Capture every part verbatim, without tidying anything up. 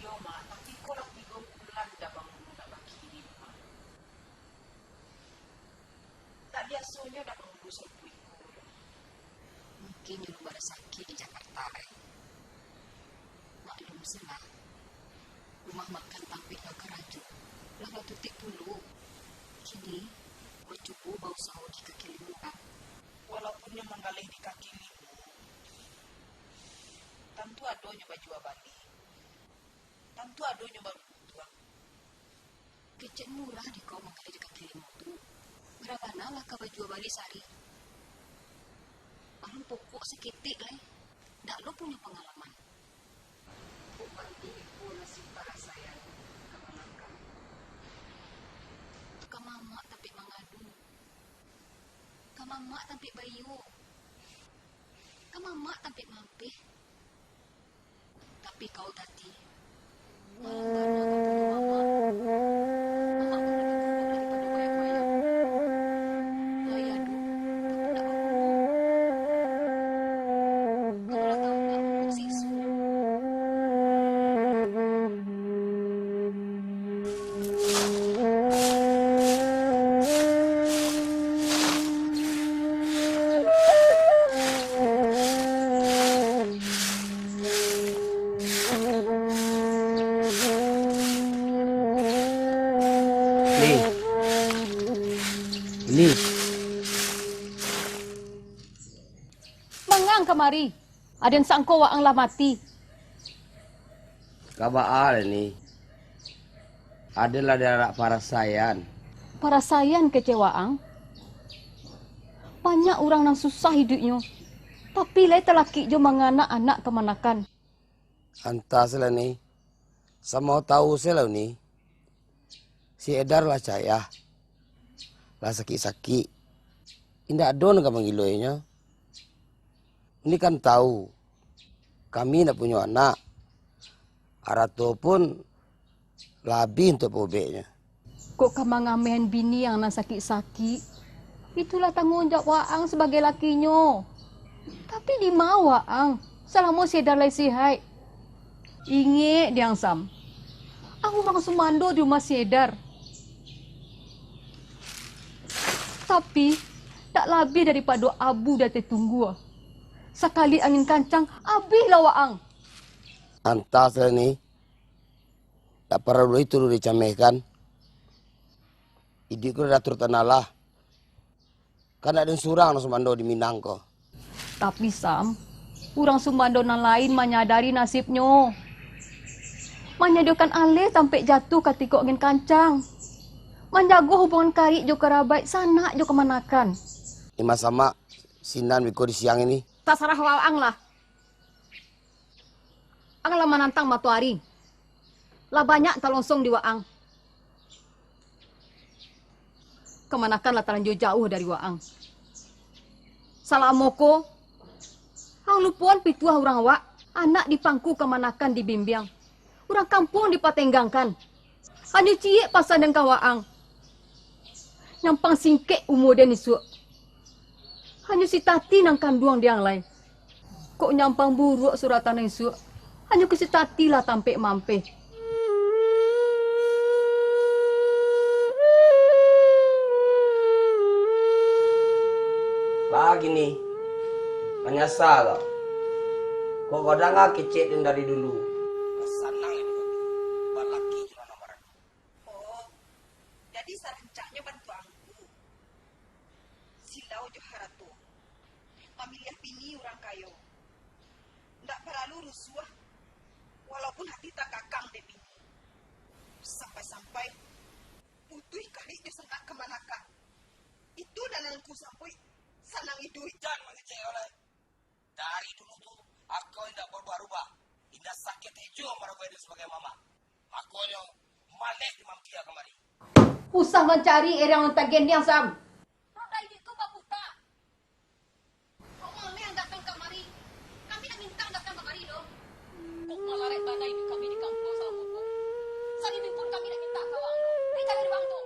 Iyo, Mak, tapi ko lah tigo bulan dah bangulu nak bakirim, Mak. Tak biasonyo dah bangulu sarupo iko. Mungkin nyo lumba sakik di Jakarta, ai. Maklum se lah, rumah makan tampek bakarajo lah batutuik pulo. Kini, bacubo bausaho di kaki limo, kan. Walaupun nyo manggaleh di kaki limo, tantu ado nyo bajua bali. Tantu ado nyo baruntuang. Kecek murah dek kau manggaleh di kaki limo tu. Bara bana lah ka bajua bali sahari? Alun pokok saketek lai. Dak lo punyo pangalaman. Kok pantiang iko nasib parasaian ka manangkang? Ka mamak tampek mangadu. Ka mamak tampek baiyo. Ka mamak tampek mampeh. Tapi kau tadi, malam bana babunuah mamak. Mamak baru dibunuah daripado bayang-bayang. Lai ado, tapi ndak babunuah. Kalau lah tahu nak, kok sikso. Ni. Ni. Mangang kamari? Aden sangko waang lah mati. Ka baa lai ni? Aden lah diarak parasaian. Parasaian kecek waang? Banyak urang nan susah iduiknyo, tapi lai talakik jo manganak anak kamanakan. Antah se lah ni. Samo tau se lah ni. Si Edar lah cayah. Lah sakik-sakik. Indak ado nan ka mangiloinyo. Uni kan tau, kami ndak punyo anak. Arato pun lah abih untuak paubeknyo. Kok ka mangamehan bini yang nan sakik-sakik? Itulah tangguang jawab waang sabagai lakinyo. Tapi dima waang, salamo si Edar lai sihaik? Ingek, Diang Sam, ang urang sumando di rumah si Edar. Tapi, dak labiah daripado abu di ateh tunggua. Sakali angin kancang, abihlah waang. Antah se ni, dak paralu itu dicamehkan. Iduik ko dah diatur Tuhan Allah. Kan dak den surang nan sumando di Minang ko. Tapi Sam, urang sumando nan lain manyadari nasibnyo. Manyadiokan aleh tampek jatuah katiko angin kancang. Manjago hubungan karib jo karabaik sanak jo kamanakan. Imam Samak, sinan biko di siang ini. Tasarah waang lah. Ang lah manantang matoari. Lah banyak talonsong di waang. Kamanakan lah talanjua jauah dari waang. Salamo ko, ang lupoan pituah urang awak, anak di pangku kamanakan dibimbiang, urang kampuang dipatenggangkan. Hanyo ciek pasan den ka waang. Nyampang singkek umua den isuak. Hanyo si Tati nan kanduang diang lai. Kok nyampang buruak suratan nan isuak, hanyo ka si Tati lah tampek mampeh. Lah gini, manyasa kau. Kok kau danga kecek den dari dulu. Sanang iduik kami, balaki jo nan barani. Oh, jadi sarancaknyo bantuak angku. Silau jo harato. Mamiliah bini urang kayo. Ndak paralu rusuah, walaupun hati takakang dek bini. Sampai-sampai putuih karik jo sanak kamanakan. Itu nan angku sambuik sanang iduik. Jan mangecek kau lai. Dari dulu tu, akau indak barubah-rubah. Indak sakik hati juo maragokan den sabagai mamak. Makonyo, maleh di mampia kamari. Usah mancari erang nan tagendiang, Sam. Roda iduik ko baputa. Kok maleh datang kamari? Kami nak mintang datang kamari doh. Kok malarek bana iduik kami di kampuang salamo ko? Sadini pun kami nak minta ka awak doh. Pai cari urang tu.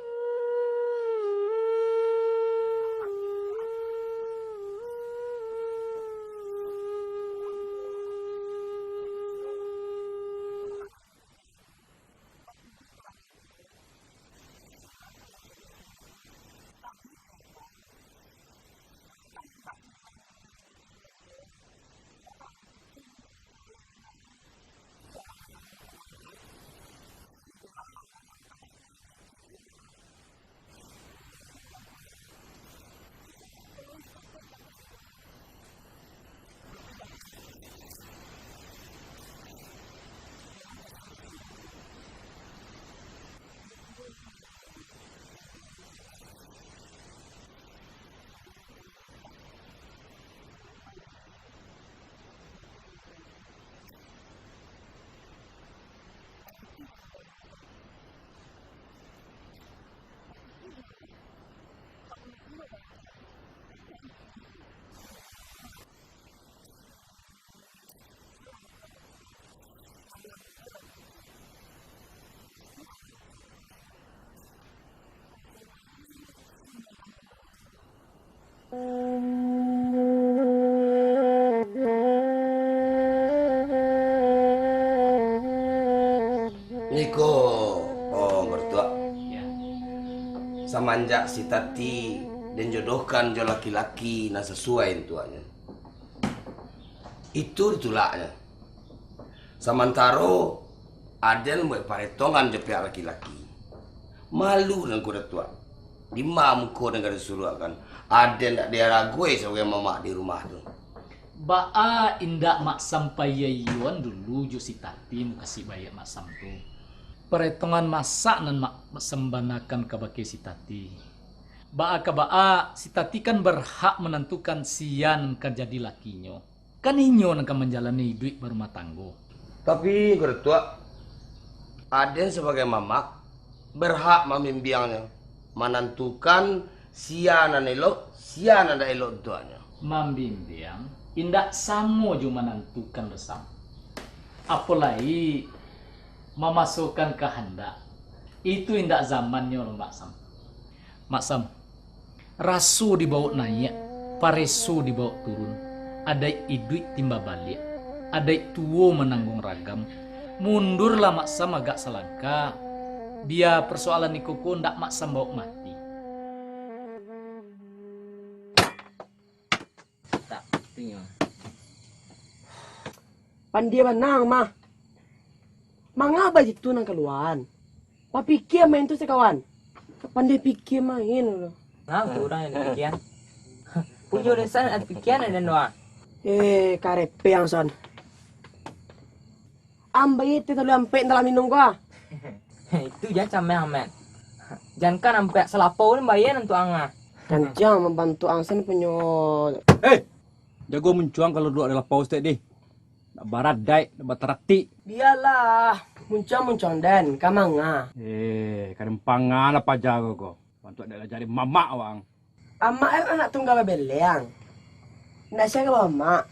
Niko, oh, Ngku Datuak. Samanjak si Tati den jodohkan jo laki-laki nan sasuai untuaknyo, itu ditulaknyo. Samantaro aden buek paretongan jo pihak laki-laki. Malu nan Ngku Datuak. Dima muko nan ka disuruakkan? Aden ndak diaragoe sabagai mamak di rumah tu. Baa indak Mak Sam paiyoan dulu jo si Tati mukasuik baiak Mak Sam tu? Paretongan masak nan Mak Sam banakan kabake si Tati. Baa ka baa, si Tati kan barhak manantukan sia nan ka jadi lakinyo. Kan inyo nan ka manjalani iduik barumah tanggo. Tapi, Ngku Datuak, aden sabagai mamak, barhak mambimbiangnyo, manantukan sia nan elok, sia nan indak elok untuaknyo. Mambimbiang indak samo jo manantukan doh, Sam. Apo lai mamasokan kahandak, itu indak zamannyo lo, Mak Sam. Mak Sam, raso dibawok naiak, pareso dibawok turun, adaik iduik timba baliak, adaik tuwo manangguang ragam. Mundurlah Mak Sam agak salangkah, bia parsoalan iko ko ndak Mak Sam bawok mati. Pandie bana ang mah. Manga baitu nan kaluaan. Bapikie main tu sakawan. Pandai pikie main lo. Nah, tu urang nan pikian. Punyo desa nan pikian ado noa. Eh, karepe ang son. Ambai teh tolu ampek dalam minum ko ah. Itu jan cameh amat. Jan kan ampek salapau ni bayar nantu ang ah. Kancang mambantu ang sen punyo. Hei! Jago muncuang kalau duduak di lapau stek deh. Nak baradaik, nak bataratik. Bialah, muncuang-muncuang den, ka manga. Eh, kadempanga lah paja ko ko. Bantuak dek lah jadi mamak wang. Amak kan anak tunggal babeleang. Ndak sia ka bamak.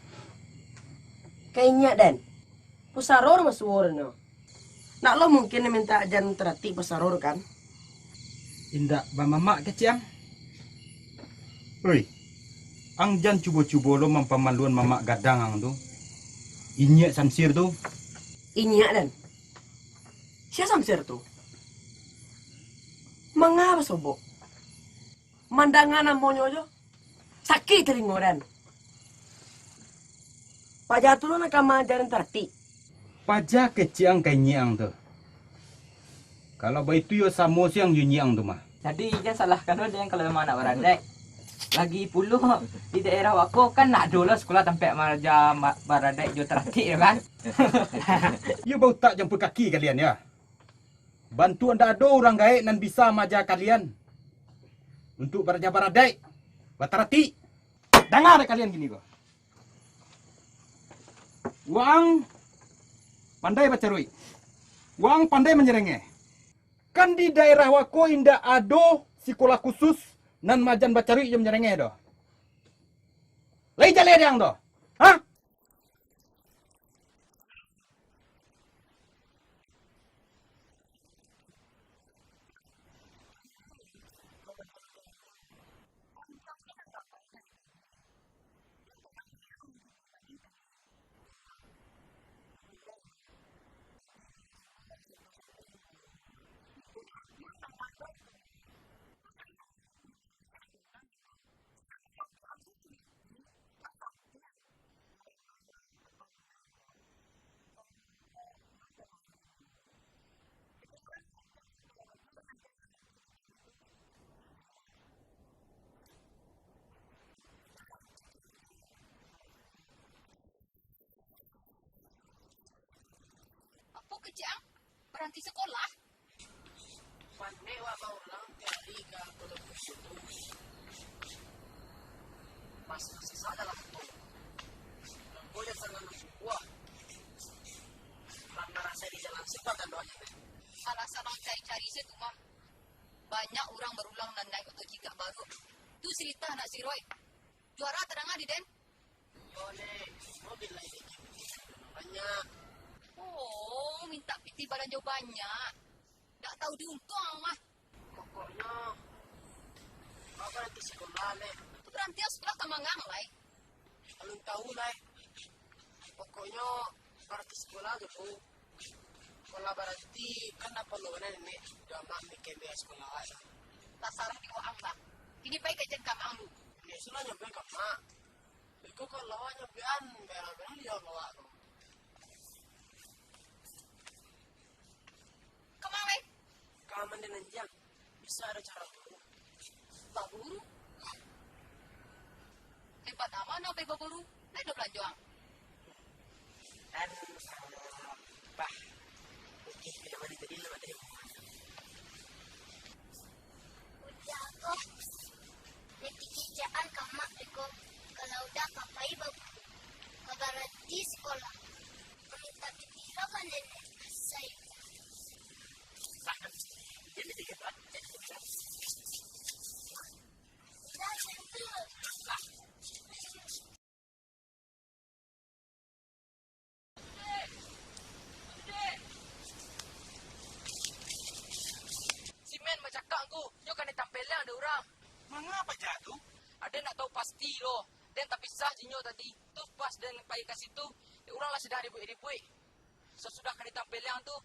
Ka inyak den. Pusaro rumah suwo den no. Nak lo mungkin minta ajan taratik pusaro kan? Indak bamamak kecik ang. Oi, ang jan cubo-cubo lo mampamaluan mamak gadang ang tu. Inyiak Samsir tu. Inyiak, Den. Sia Samsir tu? Manga basobok? Mandanga namonyo jo, sakik talingo, Den. Paja tu lo nan ka maaja Den taratik. Paja kecek ang ka inyiak ang tu. Kalau baitu yo samo siang jo inyiak ang tu mah. Jadi, jan salahkan lo, Den, kalau memang anak baradaik. Lagi pulo, di daerah wako kan ndak ado lo sekolah tampek maaja ma-, baradaik jo taratik tu kan. Iyo bautak jampui kaki kalian yo. Bantuak ndak ado urang gaek nan bisa maaja kalian untuak baraja baradaik, bataratik. Danga dek kalian kini ko. Waang pandai bacaruik. Waang pandai manyarengeh. Kan di daerah wako indak ado sikolah khusus nan maaja bacaruik jo manyarengeh doh. Lai jaleh dek ang doh. Hah? Apo kecek ang? Baranti sekolah? Pandai wak baulang tiari ka Kota Kusut tu. Pas masih sadar lah tu. Lampu yang sangat bersyukur. Karena rasa di jalan simpang kan doanya. Alasan ang cari-cari se tu mah. Banyak urang barulang nan naik oto jigak baru. Tu cerita anak si Roy. Juara tadanga di den. Yo, Nek. Mobil lai dikit. Banyak. Oh, minta pitih balanjo banyak. Ndak tahu diuntuang mah. Pokoknyo, Abah nanti sekolah, Nek. Baranti sekolah ka mangang lai. Alun tahu lai. Pokoknyo, baranti sekolah dulu. Sekolah baranti, kan ndak parlu bana nenek jo amak mikir biaya sekolah awak tu. Tasarah di waang lah. Kini pai ka jan ka amak lu. Nek sudah nyampe ka amak. Iko kalau awak nyampean, berang-berang liau awak tu. Ka ma, weh? Ka mandi nanjang. Bisa ado cara buru. Baburu? Tempat aman apo baburu? Lai do balanjo ang. Kan, eh, bah. Oke, bila mandi tadi, lewat tadi. Udah ko, nanti kicaan ka mak ko, kalau udah ka pai baburu, ka baranti sekolah. Minta pitih lo ka nenek, sai. Si Men bacakak ngku, nyo kanai tampeliang dek urang. Manga paja tu? Aden ndak tahu pasti lo. Den tapisah jo inyo tadi. Tu pas den pai ka situ, dek urang lah sadang ribuik-ribuik. Sasudah kanai tampeliang tu,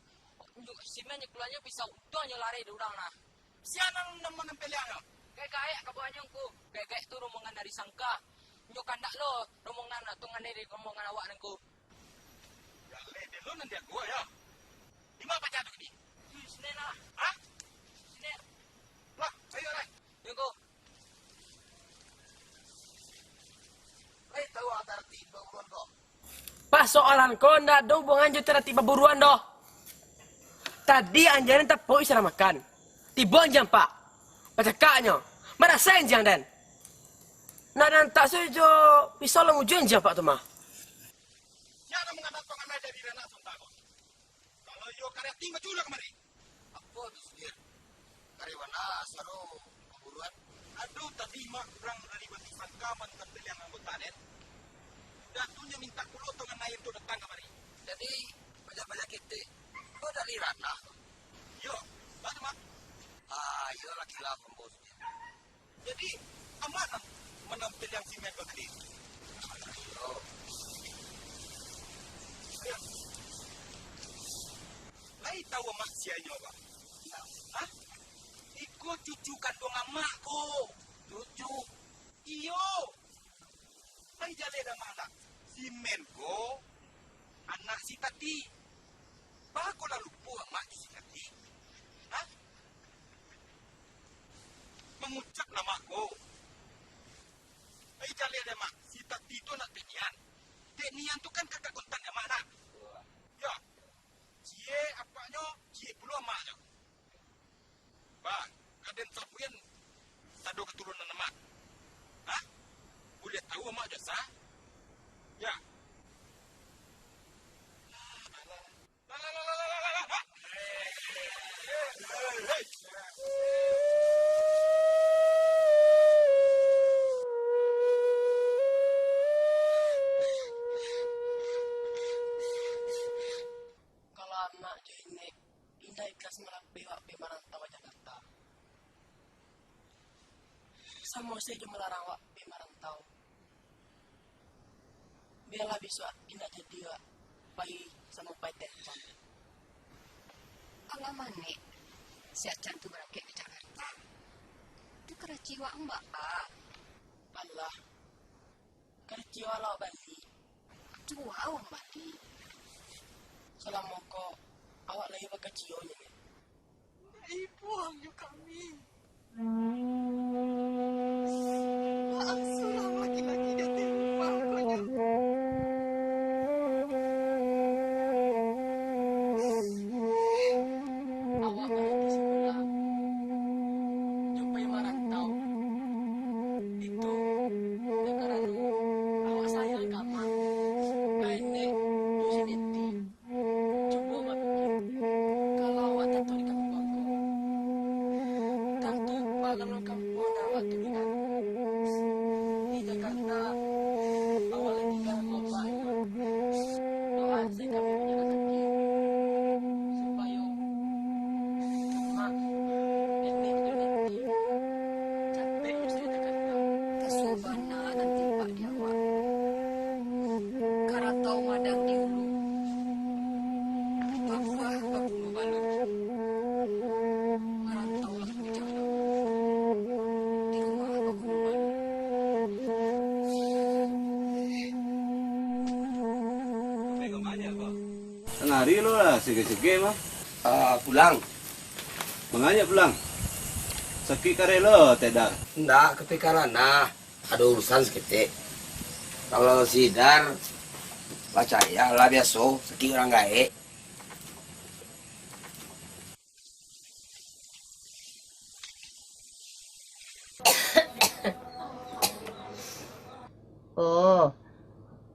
nyo, si Men nyo kaluanyo pisau untuang nyo lari dek urang nah. Sia nan, nan manampeliangnyo? Gaek-gaek kabanyo ngku. Gaek-gaek tu rombongan dari Sangka. Nyo kandak lo rombongan tu nganai dari rombongan awak nan ngku. Galeh dek lo nan diago, yo. Di ma paja tu kini? Di sini lah. Hah? Sini. Lah, ayo lah. Yo, ngku. Lai tahu ang tartib baburuan ko? Pasoalan ko ndak ado hubungan jo tartib baburuan doh. Tadi anjiang den tapauk isarah makan. Tibo anjiang pak. Bacakaknyo. Marasai anjiang den. Nak den antak sajo pisau lah mujua anjiang pak tu mah. Sia nan mangadakan anai dari ranah sontak ko? Kalau iyo karatin, baco lah kamari. Apo tu, Sudir? Kari bana saro baburuan? Aduh, tadi mak urang dari Batu Sangka mantampeliang anggota den. Udah tu nyo mintak pulo tangan lain tu datang kamari. Jadi, banyak-banyak ketek. Ko dari ranah tu? Iyo, batu mak. Ah, iyo lah kilaf ambo, Sudir. Jadi, amak nan manampiliang si Men ko tadi? Lai tahu amak sia inyo, Bang? Hah? Iko cucu kanduang amak ko. Cucu? Iyo. Lai jaleh dek amak ndak? Si Men ko anak si Tati. Baa kok lah lupo amak jo si Tati? Hah? Mangucap lah amak ko. Ai, jaleh dek amak, si Tati tu anak Tek Nian. Tek Nian tu kan kakak kontan dek amak, nah. Yo, ciek apaknyo, ciek pulo amaknyo. Bah, ka den sabuikan sado katurunan amak. Hah? Buliah tahu amak jo sa? Ya. Kalau amak jo inek, indak ikhlas malapeh wak pai marantau ka Jakarta. Samo se jo malarang wak pai marantau. Bialah bisuak indak jadi wak pai samo pai Tek Achan. Alah manek, si Achan tu barangkek ka Jakarta. Tu karajo wak mbak, Pak. Alah, karajo wak lah bali. Juo wak bali. Salamo ko awak lai bakacionyo, Nek. Ibuang jo kami. Maasulah laki-laki jatuah lupa ko nyo. Awak baranti sikolah, jo pai marantau. Itu, dek karano awak sayang ka amak, ka enek, jo si Neti. Cubo bapikir, kalau awak tatuak di kampuang ko, tantu baa nan kampuang nan awak tu minangi. Di Jakarta, awak lah tingga jo apak inyo. Doa se kami manyalasaki, supayo amak, enek jo Neti capek jo sajo Jakarta. Tasuo bana nan timpak di awak. Karatau madang di ulu, babuah babunuh balun. Marantaulah bujang dahulu, di rumah babunuh balun. Tangah ari lo lah, sige-sige mah. Ah, pulang. Manganya pulang? Sakik kareh lo, Tek Dar? Ndak, ka pai ka ranah. Ado urusan saketek. Kalau si Dar, pacayolah, biaso, sakik urang gaek. Oh,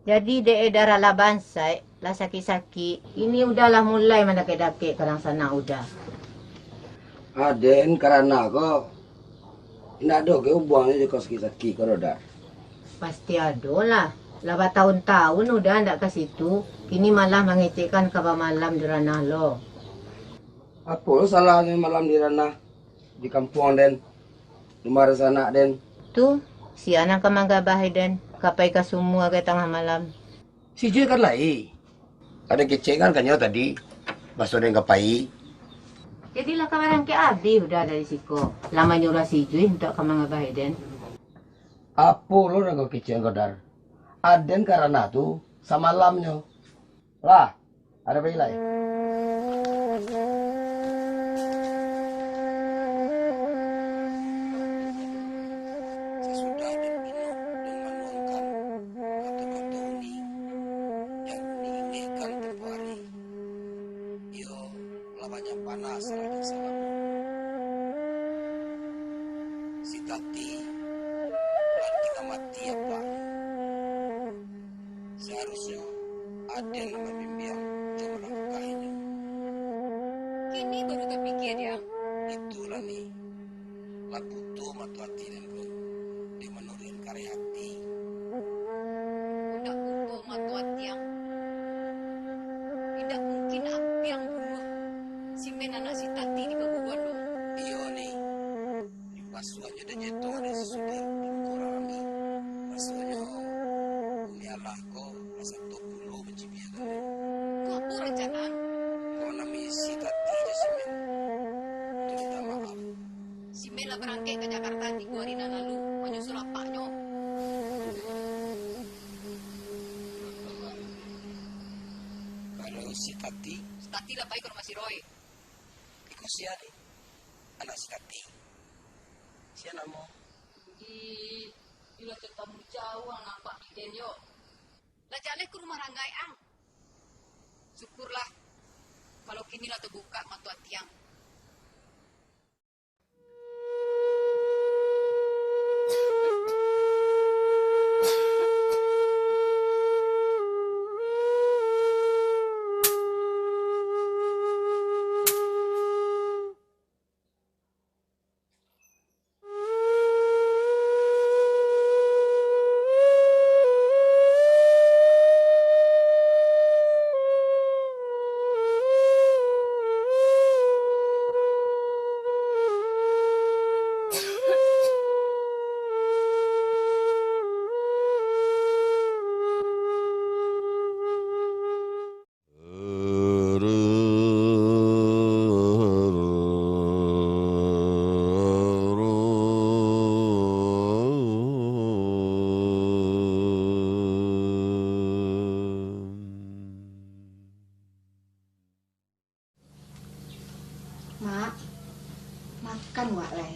jadi dek Eda lah bansaik, lah sakik-sakik, kini Uda lah mulai mandakek-dakek ka dangsanak Uda. Aden karana ko, indak ado ge ubuangnyo jo ka sakik-sakik ko, Dar? Pasti ado lah. Lah batahun-tahun Uda ndak ka situ, kini malah mangecekkan ka bamalam di ranah lo. Apo salahnyo malam di ranah, di kampuang den, rumah dangsanak den? Tu, sia nan ka manggabah den, ka pai ka sumua ka tangah malam. Si Jui kan lai. Ka den kecekkan ka nyo tadi, baso den ka pai. Jadi lah ka barangkek abih Uda dari siko, lah manyuruah si Jui untuak ka manggabah den. Apo lo nan kau kecekkan ko, Dar? Aden ka ranah tu samalamnyo. Lah, ado pai lai. Sasudah den pinuah, den manuangkan kato-kato uni, jan diinekkan tempo ari. Iyo lah banyak panah salah den salamo. Si Tati lah tingga mati apak. Saharusnyo aden nan babimbiang jo malangkahinyo. Kini baru tapikia, Diang. Itulah, Ni. Lah buto mato ati den ko, dek manuruik kareh ati. Indak buto mato ati ang. Indak mungkin Ampiang bunuah si Men anak si Tati di paguruan tu. Iyo, Ni. Suaknyo dek nyo tu ado sisulian pokok urang rami. Rasonyo umi alah ko raso pulo mancibia kami. Ko apo rancana? Ko namo si Tati jo si Mel. Tu minta maaf. Si Mel lah barangkek ka Jakarta tigo ari nan lalu, manyusul apaknyo. Kalau si Tati? Si Tati lah pai ka rumah si Roy. Iko sia ni, anak si Tati. Sia namo? Di, di lah tatamu jauah nampak di den yo. Lah jaleh ka rumah Ranggai ang. Syukurlah, kalau kini lah tabukak mato ati ang. Mak, makan wak lai.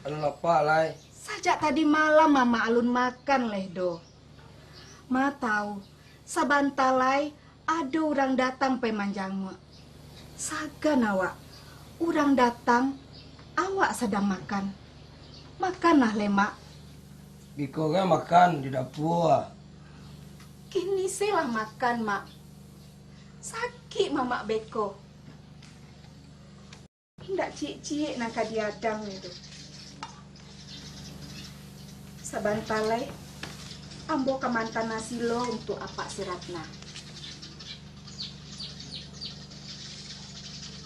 Alun lapa lai. Sajak tadi malam Mamak alun makan lai doh. Ma tahu, sabanta lai ado urang datang pai manjanguak. Sagan awak, urang datang, awak sadang makan. Makanlah lai, Mak. Biko kan makan di dapua. Kini se lah makan, Mak. Sakik Mamak beko. Indak ciek-ciek nan ka diadang itu. Sabanta lai, ambo ka maanta nasi lo untuak apak si Ratna.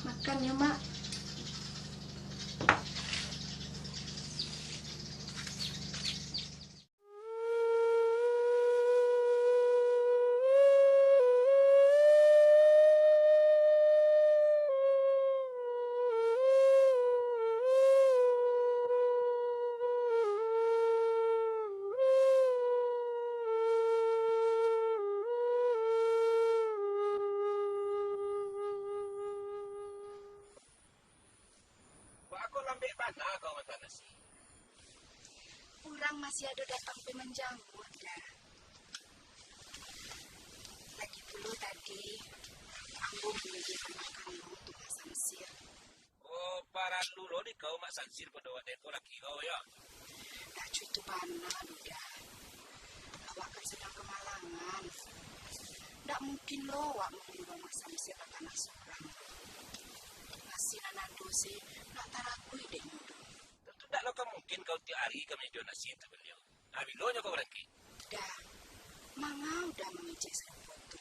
Makan yo, Mak. Baa kok lambek bana kau maanta nasi? Urang masih ado datang pai manjanguak, Da. Lagi pulo tadi, ambo manyadiakan makanan untuak Mak Samsir. Oh, paralu lo dek kau Mak Samsir pado awak dek kau laki kau, yo? Ndak co itu bana doh, Da. Awak kan sadang kamalangan. Ndak mungkin lo awak manyuruah Mak Samsir batanak surang. Nasi nan ado se ndak tarakuih dek inyo doh. Tantu ndak lo ka mungkin kau tiok ari ka manyadiakan nasi untuak baliau. Nah, bilo nyo kau barangkek? Da, manga Uda mangecek sarupo tu.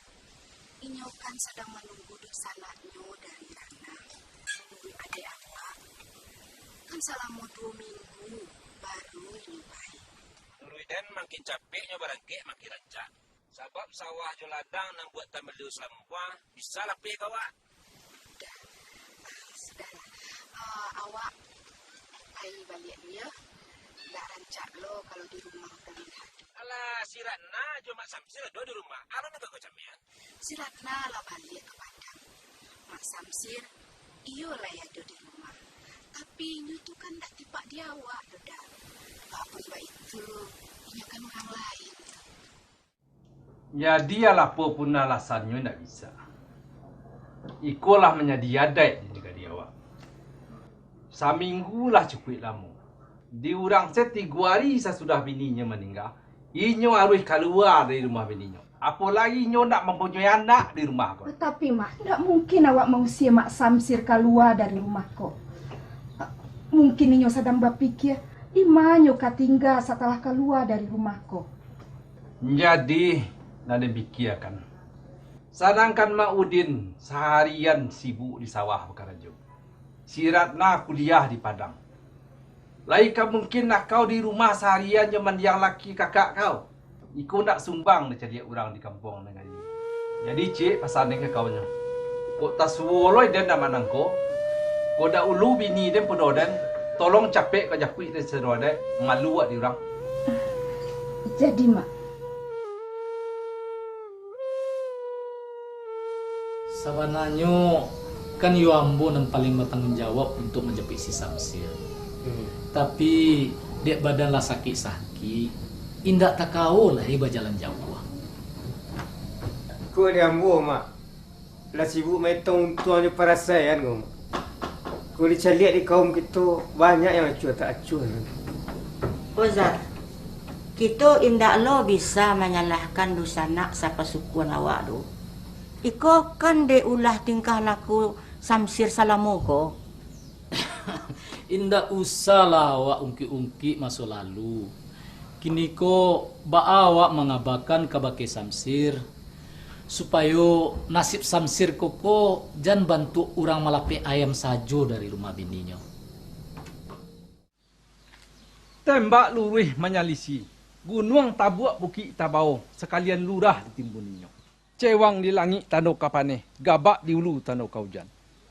Inyo kan sadang manunggu dunsanaknyo dari Ratna, manunggu adaik awak. Kan salamo duo minggu baru inyo pai. Manuruik den, makin capek nyo barangkek, makin rancak. Sabab sawah jo ladang nan buatan baliau salamo ko, bisa lapeh ka awak. Sudah. Ah, sudahlah. Ah, awak pai baliak dulu, yo. Indak rancak lo kalau di rumah urang indak ado. Alah, si Ratna jo Mak Samsir ado di rumah. Alun ka kau camian? Si Ratna lah baliak ka Padang. Mak Samsir, iyo lai ado di rumah. Tapi inyo tu kan ndak tipak di awak doh, Da. Walaupun baitu, inyo kan urang lain. Jadi, alah apo pun alasannyo indak bisa. Iko lah manjadi adaik di nagari awak. Saminggu lah cukuik lamo. Di urang se tigo ari sasudah bininyo maningga, inyo aruih kalua dari rumah bininyo. Apo lai inyo ndak mampunyoi anak di rumah ko. Tapi, Mak, ndak mungkin awak mausia Mak Samsir kalua dari rumah ko. Mungkin inyo sadang bapikia, di ma nyo ka tingga satalah kalua dari rumah ko. Jadi, nan den pikiakan, sadangkan Mak Udin saharian sibuk di sawah bakarajo, si Ratna kuliah di Padang. Lai ka mungkin nak kau di rumah saharian jo mandiang laki kakak kau? Iko ndak sumbang dicaliak urang di kampuang nan kali. Jadi, ciek pasan den ka kau nyo. Kok tasuo lo den ndak manangko, kok dahulu bini den podo den, tolong capek ka japuik den sadonyo dek, malu awak di urang. Jadi, Mak. Sabananyo, kan iyo ambo nan paling batangguang jawab untuak manjapuik si Samsir. Hmm. Tapi, dek badan lah sakik-sakik, indak takawo lai bajalan jauah. Kok di ambo, Mak, lah sibuk maetong untuang jo parasaian ko, Mak. Kok dicaliak di kaum kito, banyak yang acuah tak acuah. Ozar, kito indak lo bisa manyalahkan dunsanak sapasukuan awak tu. Iko kan dek ulah tingkah laku Samsir salamo ko. Indak usahlah awak ungkik-ungkik maso lalu. Kiniko, baa awak mangabakan kabake Samsir, supayo nasib Samsir ko, ko jan bantuak urang malapeh ayam sajo dari rumah bininyo. Tembak luruih manyalisi, gunuang tabuak bukik tabao, sakalian lurah ditimbuninyo. Cewang di langik tando ka paneh, gabak di ulu tando ka ujan.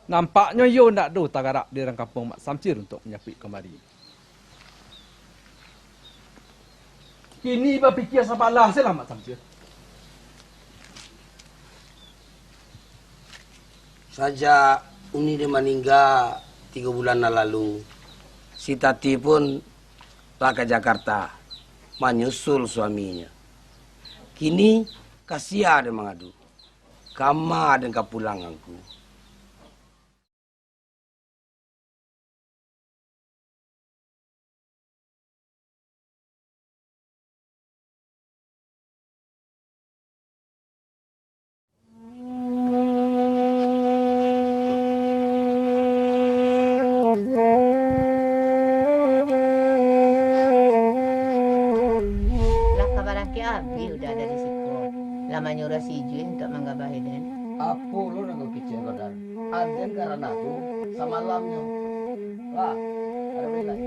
Nampaknyo iyo ndak doh tagarak di urang kampuang Mak Samsir untuak manjapuik kamari. Kini bapikia sabalah se lah, Mak Samsir. Sajak uni den maningga tigo bulan nan lalu, si Tati pun lah ka Jakarta manyusul suaminyo. Kini ka sia den mangadu, kama den ka pulang Angku? Lah ka barangkek abih Uda dari siko, lah manyuruah si Ijuik untuak manggabahi den. Apo lo nan kau kecek, Badar? Aden ka Ranah tu samalamnyo. Lah, kada baiak lai.